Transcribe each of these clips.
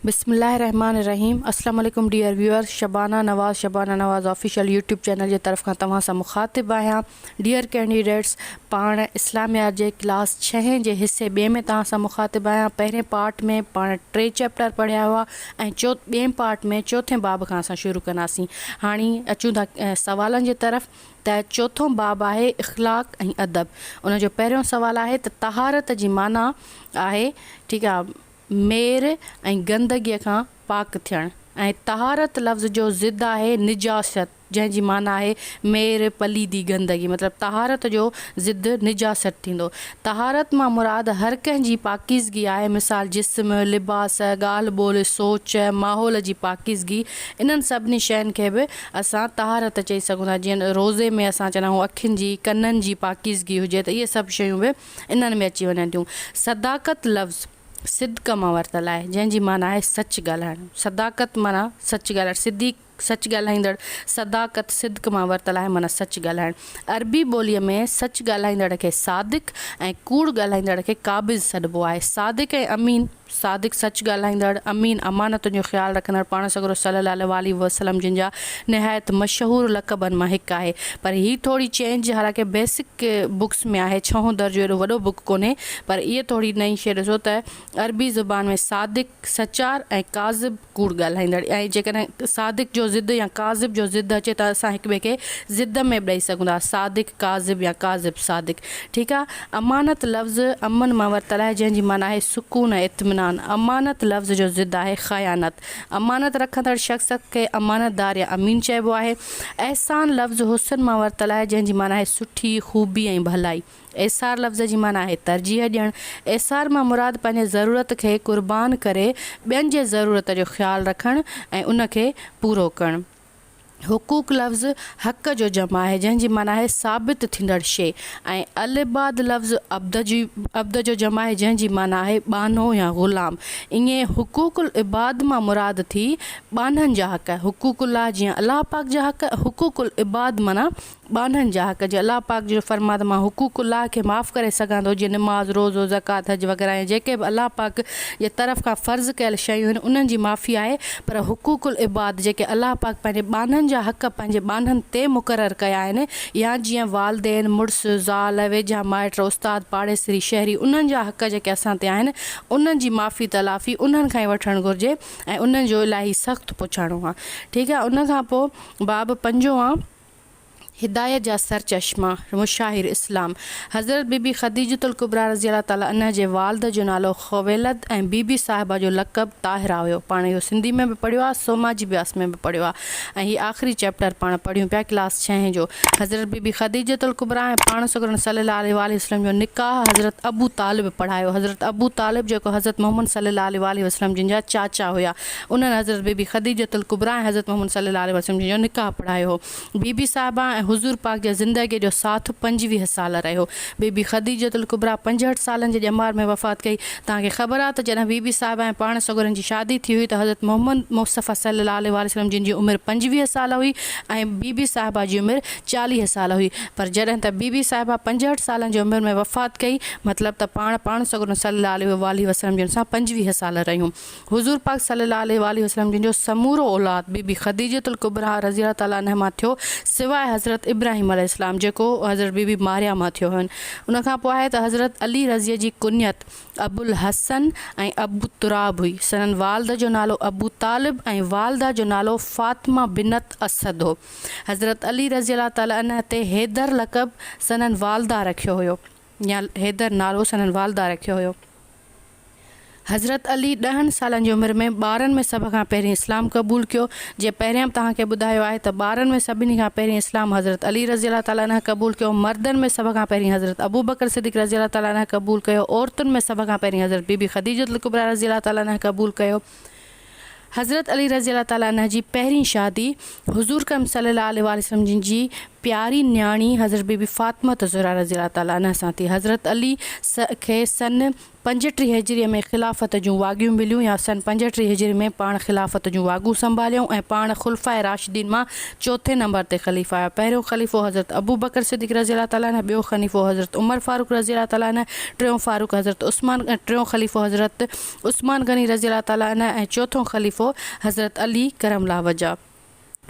بسم الله الرحمٰن الرحيم السلام عليڪم dear viewers Shabana Nawaz Shabana Nawaz official YouTube channel جي طرف کان توهان سان مخاطب آهيان ڊيئر ڪينڊيڊيٽس پاڻ اسلاميات جي ڪلاس ڇهين جي حصي ٻئي ۾ توهان سان مخاطب آهيان پهرين پارٽ ۾ پاڻ ٽي چيپٽر پڙهيا هئا ۽ چو ٻئين پارٽ ۾ چوٿين باب کان اسان شروع ڪنداسين هاڻي اچون ٿا سوالن جي طرف ته چوٿون باب آهي اخلاق ۽ ادب ان جو پهريون سوال آهي ته طهارت جي معنيٰ آهي ٺيڪ آهي مير ۽ گندگيء کان پاڪ ٿيڻ ۽ طهارت لفظ جو ضد آهي نجاست جنهن جي معنيٰ آهي مير، پليدي، گندگي مطلب طهارت جو ضد نجاست ٿيندو. طهارت مان مراد هر ڪنهن جي پاڪيزگي آهي مثال جسم، لباس، ڳالهه ٻولهه، سوچ، ماحول جي پاڪيزگي انهن سڀني شين کي به اسان طهارت چئي سگهون ٿا جيئن روزي ۾ اسان چوندا آهيون اکين جي، ڪنن جي پاڪيزگي هجي ته اهي سڀ شيون به انهن ۾ اچي وڃن ٿيون. صداقت لفظ صدق مان ورتل آهي، جنهن جي معنيٰ آهي سچ ڳالهائڻ. صداقت معنيٰ سچ ڳالهائڻ. صديق سچ ڳالهائيندڙ. صداقت صدق مان ورتل آهي معنيٰ سچ ڳالهائڻ. عربي ٻوليء ۾ سچ ڳالهائيندڙ کي صادق ۽ ڪوڙ ڳالهائيندڙ کي قابض سڏبو آهي. صادق ۽ امين. صادق سچ ڳالهائيندڙ، امين امانتن جو خيال رکندڙ پاڻ سڳورو صلي الله عليه واٰله وسلم جن جا نهايت مشهور لقبن مان هڪ آهي پر هي ٿوري چينج حالانڪه بيسڪ بڪس ۾ آهي ڇهون درجو ايڏو وڏو بڪ ڪونهي پر اهي ٿوري نئين شي ڏسو ته عربي زبان ۾ صادق سچار ۽ ڪاذب ڪوڙ ڳالهائيندڙ ۽ جيڪڏهن صادق جو ضد يا ڪاذب جو ضد اچي ته اسان هڪ ٻئي کي ضد ۾ به ڏئي سگهون ٿا صادق ڪاذب يا ڪاذب صادق ٺيڪ آ امانت لفظ امن مان ورتل آهي جنهن جي معنيٰ آهي سڪون ۽ اطمينان امانت لفظ جو ضد آهي خيانت امانت رکندڙ شخص کي امانتدار يا امين چئبو آهي احسان لفظ حسن مان ورتل آهي جنهن جي معنيٰ آهي سٺي خوبي ۽ ڀلائي ايثار لفظ جي معنيٰ آهي ترجيح ڏيڻ. ايثار مان مراد پنهنجي ضرورت کي قربان ڪري ٻين جي ضرورت جو خيال رکڻ ۽ ان کي پورو ڪرڻ. حقوق لفظ حق جو جمع آهي جنهن جي معنيٰ آهي ثابت ٿيندڙ شيء ۽ العباد لفظ عبد جي عبد جو جمع آهي جنهن جي معنيٰ آهي ٻانهو يا غلام. ائين حقوق العباد مان مراد ٿي ٻانهن جا حق، حقوق الله جيئن الله پاڪ جا حق، حقوق العباد معنيٰ ٻانهن جا حق، جي الله پاڪ جو فرمان ته مان حقوق الله کي معاف ڪري سگهان ٿو، جيئن نماز، روزو، زڪوات، حج وغيره يا جيڪي به الله پاڪ جي طرف کان فرض ڪيل شيون آهن انهن جي معافي آهي پر حقوق العباد جيڪي الله پاڪ پنهنجي ٻانهن جا حق پنهنجي ٻانهن تي مقرر ڪيا آهن يا جيئن والدين، مڙس، زال، ويجها مائٽ، استاد، پاڙيسري، شهري انهن جا حق جيڪي اسان تي آهن انهن جي معافي تلافي انهن کان ئي وٺڻ گهرجي ۽ انهن جو الاهي سخت پڇاڻو آهي ٺيڪ آهي ان کان پوء باب پنجون آهي. هدايت جا سرچشما، مشاهير اسلام، حضرت بي بي خديجة الڪبريٰ رضي الله تعالٰي عنها جي والد جو نالو خويلد ۽ بي بي صاحبه جو لقب طاهره هيو. پاڻ اهو سنڌي ۾ به پڙهيو آهي، سوماجي بياس ۾ به پڙهيو آهي ۽ هي آخري چيپٽر پاڻ پڙهيون پيا ڪلاس ڇهين جو. حضرت بي بي خديجة الڪبريٰ ۽ پاڻ سڳورن صلي الله عليه واٰله وسلم جو نڪاح حضرت ابو طالب پڙهايو. حضرت ابو طالب جيڪو حضرت محمد صلي الله عليه واٰله وسلم جن جا چاچا هيا. انهن حضرت بي بي خديجة الڪبريٰ ۽ حضرت محمد صلي الله عليه وسلم جن جو نڪاح پڙهايو هو. بي بي صاحبه ۽ حضور پاڪ جي زندگيء جو ساٿ 25 سال رهيو. بي بي خديجة الڪبريٰ 65 سالن جي ڄمار ۾ وفات ڪئي. توهان کي خبر آهي ته جڏهن بي بي صاحبه ۽ پاڻ سڳورن جي شادي ٿي هئي ته حضرت محمد مصطفيٰ صلي الله عليه واٰله وسلم جن جي عمر 25 سال هئي ۽ بي بي صاحبه جي عمر 40 سال هئي پر جڏهن ته بي بي صاحبه 65 سالن جي عمر ۾ وفات ڪئي مطلب ته پاڻ پاڻ سڳورن صلي الله عليه واٰله وسلم جن سان 25 سال رهيون. حضور پاڪ صلي الله عليه واٰله وسلم جن جو سمورو اولاد بي بي خديجة الڪبريٰ رضي الله تعالٰي عنها مان ٿيو سواء حضرت ابراهيم عليه السلام جيڪو حضرت بي بي ماريا مان ٿيو هين. ان کان پوء آهي ته حضرت علي رضي جي ڪنيت ابوالحسن ۽ ابو تراب هئي. سندن والد جو نالو ابو طالب ۽ والده جو نالو فاطمه بنت اسد هو. حضرت علي رضي الله تعالٰي عنه تي حيدر لقب سندن والده رکيو هيو يا حيدر نالو سندن والده رکيو هيو. حضرت علي ڏهن سالن جي عمر ۾ ٻارن ۾ سڀ کان پهرين اسلام قبول ڪيو. جيئن پهريان به توهان کي ٻڌايو آهي ته ٻارن ۾ سڀني کان پهرين اسلام حضرت علي رضي الله تعالٰي عنه قبول ڪيو، مردن ۾ سڀ کان پهرين حضرت ابوبڪر صديق رضي الله تعالٰي عنه قبول ڪيو، عورتن ۾ سڀ کان پهرين حضرت بي بي خديجة الڪبريٰ رضي الله تعالٰي عنه قبول ڪيو. حضرت علي رضي الله تعالٰي عنه جي پهرين شادي حضور ڪرم صلي الله عليه واٰله وسلم جن جي پياري نياڻي حضرت بي بي فاطمة الزهرا رضي الله تعالٰي عنها سان ٿي. حضرت علي صه کي سن 35 هجريء ۾ خلافت جون واڳيون مليون يا سن 35 هجري ۾ پاڻ خلافت جون واڳون سنڀاليائون ۽ پاڻ خلفاء راشدين مان چوٿين نمبر تي خليفا آيا. پهريون خليفو حضرت ابوبڪر صديق رضي الله تعالٰي عنه، ٻيو خليفو حضرت عمر فاروق رضي الله تعالٰي عنه، ٽيون فاروق حضرت عثمان ٽيون خليفو حضرت عثمان غني رضي الله تعالٰي عنه ۽ چوٿون خليفو حضرت علي ڪرم الله وجهه.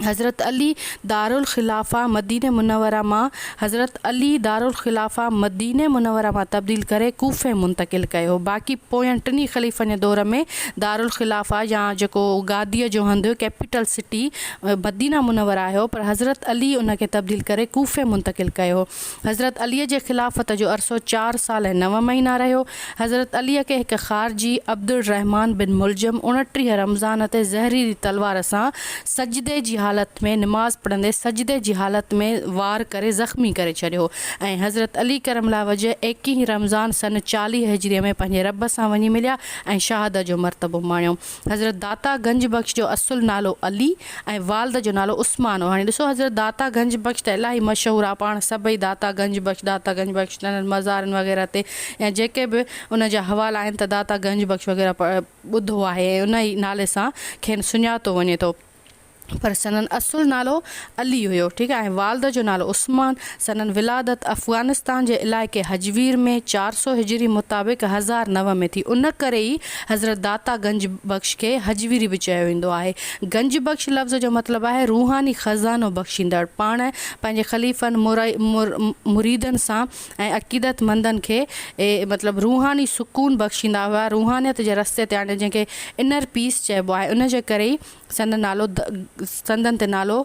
حضرت علي دارالخلافه مدينه منوره مان حضرت علي دارالخلافه مدينه منوره مان تبديل ڪري ڪوفي منتقل ڪيو هو. باقي پوين ٽنهي خليفن جي دور ۾ دارالخلافه يا جيڪو گاديء جو هنڌ، Capital City، مدينه منوره هيو پر حضرت علي ان کي تبديل ڪري ڪوفي منتقل ڪيو هو. حضرت علي جي خلافت جو عرصو چار سال ۽ نو مهينا رهيو. حضرت علي کي هڪ خارجي عبدالرحمان بن ملجم 29 رمضان تي زهريلي تلوار سان سجدي جي حالت ۾ نماز پڙهندي سجدي جي حالت ۾ وار ڪري زخمي ڪري ڇڏيو هو ۽ حضرت علي ڪرم الله وجهه ايڪيهين رمضان سن 40 هجريء ۾ پنهنجي رب سان وڃي مليا ۽ شهادت جو مرتبو ماڻيو. حضرت داتا گنج بخش جو اصل نالو علي ۽ والد جو نالو عثمان هو. هاڻي ڏسو حضرت داتا گنج بخش ته الاهي مشهور آهي پاڻ سڀئي داتا گنج بخش داتا گنج بخش انهن مزارن وغيره تي يا جيڪي به ان جا حوالا آهن ته داتا گنج بخش وغيره ٻڌو آهي ۽ ان ئي نالي سان کين سڃاتو وڃي ٿو. پر سندن اصل نالو علي هيو ٺيڪ آهي ۽ والد جو نالو عثمان. سندن ولادت افغانستان جي علائقي هجوير ۾ 400 هجري مطابق 1009 ۾ ٿي. ان ڪري ئي حضرت داتا گنج بخش کي هجويري به چيو ويندو آهي. گنج بخش لفظ جو مطلب آهي روحاني خزانو بخشيندڙ. پاڻ پنهنجي خليفن مريدن سان ۽ عقيدتمندن کي مطلب روحاني سڪون بخشيندا هئا، روحانيت جي رستي تي آڻي جنهن کي انر پيس چئبو آهي ان جي ڪري ئي سندن نالو سندن تي نالو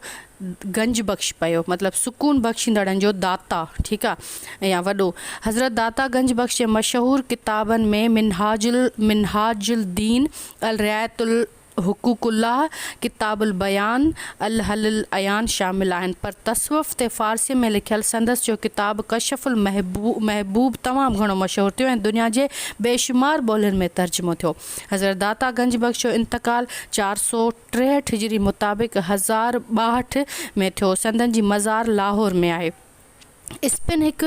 گنج بخش پيو مطلب سڪون بخشيندڙن جو داتا ٺيڪ آ يا وڏو حضرت داتا گنج بخش جي مشهور ڪتابن ۾ منهاج منهاج الدين الرعايت الحقوق الله ڪتاب البيان الحل العيان شامل آهن پر تصوف تي فارسي ۾ لکيل سندس جو ڪتاب ڪشف المحبوب تمام گهڻو مشهور ٿيو ۽ دنيا جي بيشمار ٻولين ۾ ترجمو ٿيو. حضرت داتا گنج بخش جو انتقال 463 هجري مطابق 1062 ۾ ٿيو. سندن جي مزار لاهور ۾ آهي. اسپين هڪ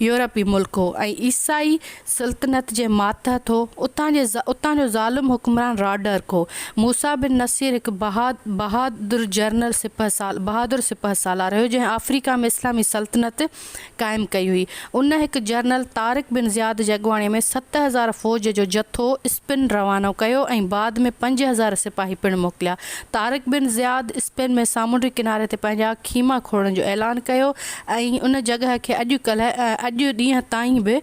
يورپي ملڪ هو ۽ عيسائي سلطنت جي ماتحت هو. اتان جي اتان جو ظالم حڪمران راڊرڪ هو. موسيٰ بن نصير هڪ بهادر جنرل سپهه بهادر سپهه سالار هيو جنهن آفريڪا ۾ اسلامي سلطنت قائم ڪئي هئي. ان هڪ جنرل طارق بن زياد جي اڳواڻيء ۾ 7000 فوج جو جٿو اسپين روانو ڪيو ۽ بعد ۾ 5000 سپاهي پڻ موڪليا. طارق بن زياد اسپين ۾ سامونڊي ڪناري تي پنهنجا خيما کوڙڻ جو اعلان ڪيو ۽ ان جڳهه کي اڄ ڪلهه اڄ ڏينهن تائين به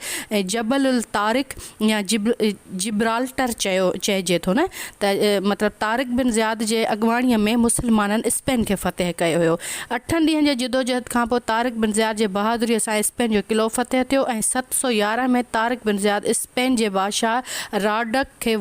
جبل الطارق يا جبرالٽر چيو چئجي ٿو نه ته مطلب طارق بن زياد جي اڳواڻيء ۾ مسلمانن اسپين کي فتح ڪيو هيو. اٺن ڏينهن جي جدوجهد کان پوء طارق بن زياد جي بهادريء سان اسپين جو قلعو فتح ٿيو ۽ 711 ۾ طارق بن زياد اسپين جي بادشاهه راڊڪ کي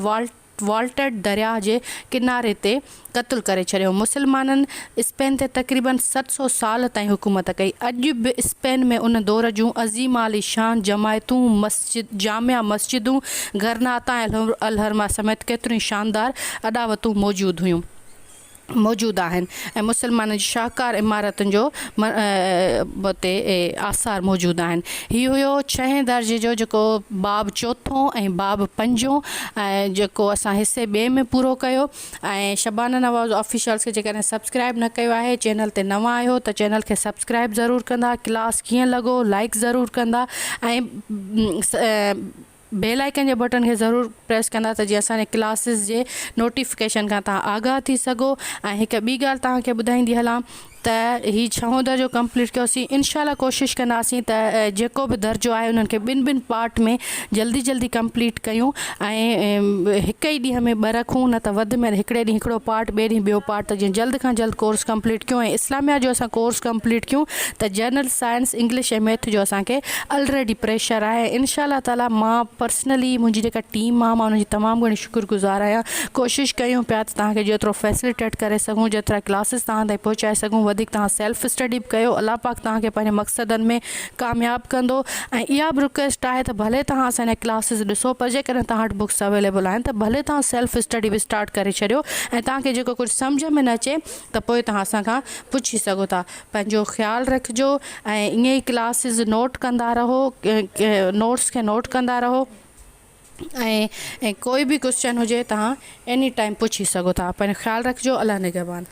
والٽرڊ درياهه جي ڪناري تي قتل ڪري ڇڏيو. مسلمانن اسپين تي تقريباً 700 سال تائين حڪومت ڪئي. اڄ به اسپين ۾ ان دور جون عظيم عالي شان جماعتون، مسجد، جامع مسجدون، غرناطه ۽ الحرمه سميت ڪيتريون ئي شاندار اڏاوتون موجود هيون. موجود آهن ۽ مسلمانن جي شاهڪار عمارتن جو اتي آثار موجود آهن. هي هيو ڇهين درجي جو جيڪو باب چوٿون ۽ باب پنجون ۽ جيڪو اسان حصي ٻئي ۾ پورو ڪيو ۽ شبانه نواز آفيشلز کي جيڪڏهن سبسڪرائب نه ڪيو آهي چينل تي نوان آهيو ته چينل کي سبسڪرائب ضرور ڪندا ڪلاس ڪيئن لڳو لائڪ ضرور ڪندا ۽ بيل آئيڪن جي بٽڻ کي ضرور پريس ڪندا ته جيئن اسان جي ڪلاسز جي نوٽيفڪيشن کان توهان آگاهه ٿي سگهو ۽ هڪ ٻي ڳالهه توهان کي ٻڌائيندي هلان ته هي ڇهون درجو ڪمپليٽ ڪيوسين انشاء الله ڪوشش ڪنداسين ته جيڪو به درجو آهي انهن کي ٻن ٻن پارٽ ۾ جلدي جلدي ڪمپليٽ ڪيون ۽ هڪ ئي ڏينهن ۾ ٻه رکون نه ته وڌ ۾ هڪڙي ڏينهن هڪڙو پارٽ ٻئي ڏينهن ٻيو پارٽ ته جيئن جلد کان جلد ڪورس ڪمپليٽ ڪيون ۽ اسلاميات جو اسان ڪورس ڪمپليٽ ڪيون ته جنرل سائنس انگلش ۽ ميٿ جو اسان کي الريڊي پريشر آهي انشاء الله تعالي مان پرسنلي منهنجي جيڪا ٽيم آهي مان ان جي تمام گهڻي شڪر گذار آهيان ڪوشش ڪيون پيا ته توهان کي جيترو فيسليٽيٽ ڪري سگهون جيترا ڪلاسز توهان تائين پهچائي سگهون. وڌيڪ توهان سيلف اسٽڊي به ڪيو. الله پاڪ توهان کي پنهنجي مقصدن ۾ ڪامياب ڪندو. ۽ اها به رڪويسٽ آهي ته ڀلي توهان اسان جا ڪلاسز ڏسو پر جيڪڏهن توهان وٽ بڪس اويليبل آهن ته ڀلي توهان سيلف اسٽڊي به اسٽارٽ ڪري ڇڏيو ۽ توهان کي جيڪو ڪجهه سمجهه ۾ نه اچي ته پوء توهان اسان کان پڇي سگهو ٿا. پنهنجو خيال رکجو ۽ ائين ئي ڪلاسز نوٽ ڪندا رهو، نوٽس کي نوٽ ڪندا رهو ۽ ڪوئي به ڪوئسچن هجي توهان ايني ٽائيم پڇي سگهو ٿا. پنهنجو خيال رکجو. الله نگهبان.